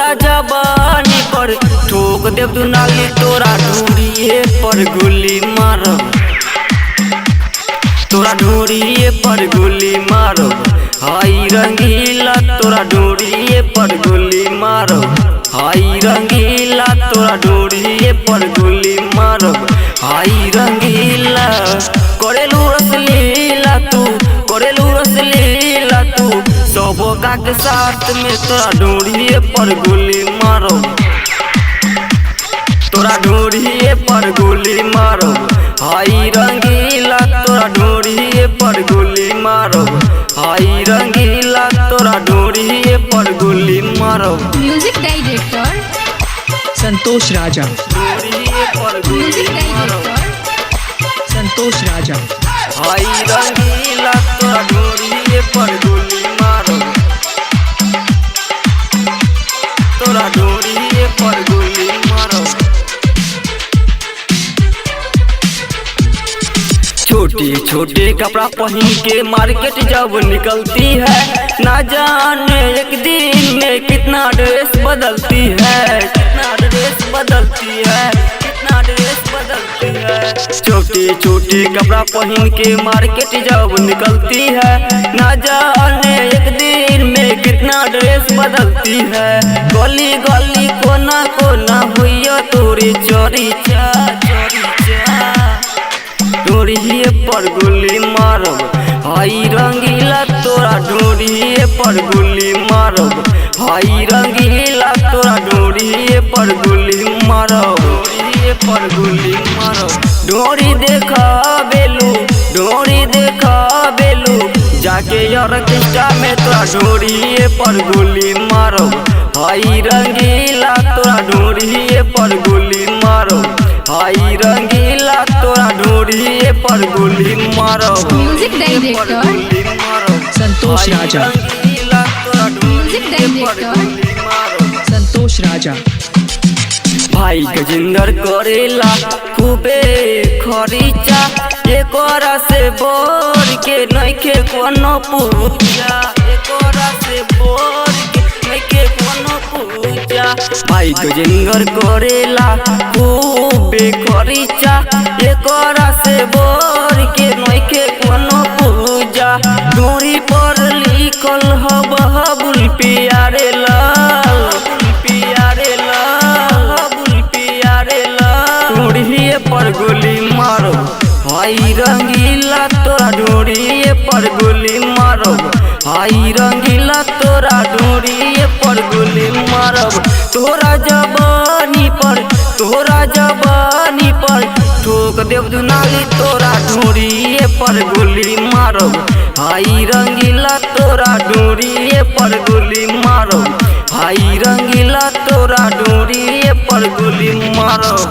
तोरा जवानी पर ठोक देव दुनाली तोरा ढोरिए पर गोली मारब। तोरा ढोरिए पर गोली मारब हाय रंगीला तोरा ढोरिए पर गोली मारब। हाय रंगीला तोरा ढोरिए पर गोली मारब हाय रंगीला। करेलू रसलीला तू करेलू रसलीला तू सबका के साथ में तोरा ढोरिए पर गोली मारब। तोरा ढोरिए पर गोली मारब हाय रंगीला तोरा ढोरिए पर गोली मारब। हाय रंगीला तोरा ढोरिए पर गोली मारब। म्यूजिक डायरेक्टर संतोष राजा। ढोरिए पर गोली म्यूजिक मारब डायरेक्टर संतोष राजा। हाय रंगीला तोरा ढोरिए पर गोली मारब। तोरा ढोरिए पर गोली मारब। छोटे छोटे कपड़ा पहन के मार्केट जब निकलती है, ना जाने एक दिन में कितना ड्रेस बदलती है, कितना ड्रेस बदलती है, कितना ड्रेस बदलती है। छोटे छोटे कपड़ा पहन के मार्केट जब निकलती है, ना जाने एक दिन में कितना ड्रेस बदलती है। गली गली कोना कोना हुई तोरी चोरी चा चोरी चा। ढोरिए पर गोली मारब हाय रंगीला तोरा ढोरिए पर गोली मारब। हाय रंगीला तोरा ढोरिए पर गोली मारब। ढोरिए पर गोली मारब। ढोरी देखा बेलू ढोरी देखा बेलू जाके ऑर्केस्ट्रा में तोरा ढोरिए पर गोली मारब। हाय रंगीला तोरा ढोरिए पर गोली मारब। हाय रंगीला तोरा ढोरिए पर गोली मारब। म्यूजिक डायरेक्टर संतोष राजा। म्यूजिक डायरेक्टर संतोष राजा। भाई गजेंद्र करेला खूबे खरीचा, एकरा से बोर के नइखे कोनो पूजा, एकरा से बोर के नइखे कोनो पूजा। भाई गजेंद्र करेला खूबे खरीचा, एकरा से बोर के नइखे कोनो पूजा। डोरी पर लिखल हब हबुल प्यारे लाल प्यारे लाल हबुल प्यारे लाल। ढोरिए पर गोली मारो हाय रंगीला तोरा ढोरिए पर गोली मारब। हाय रंगीला तोरा ढोरिए पर गोली मारब। तोरा जवानी पर तोरा जवानी पर ठोक देव दुनाली तोरा ढोरिए पर गोली मारब। हाय रंगीला तोरा ढोरिए पर गोली मारब। हाय रंगीला तोरा ढोरिए पर गोली मारब।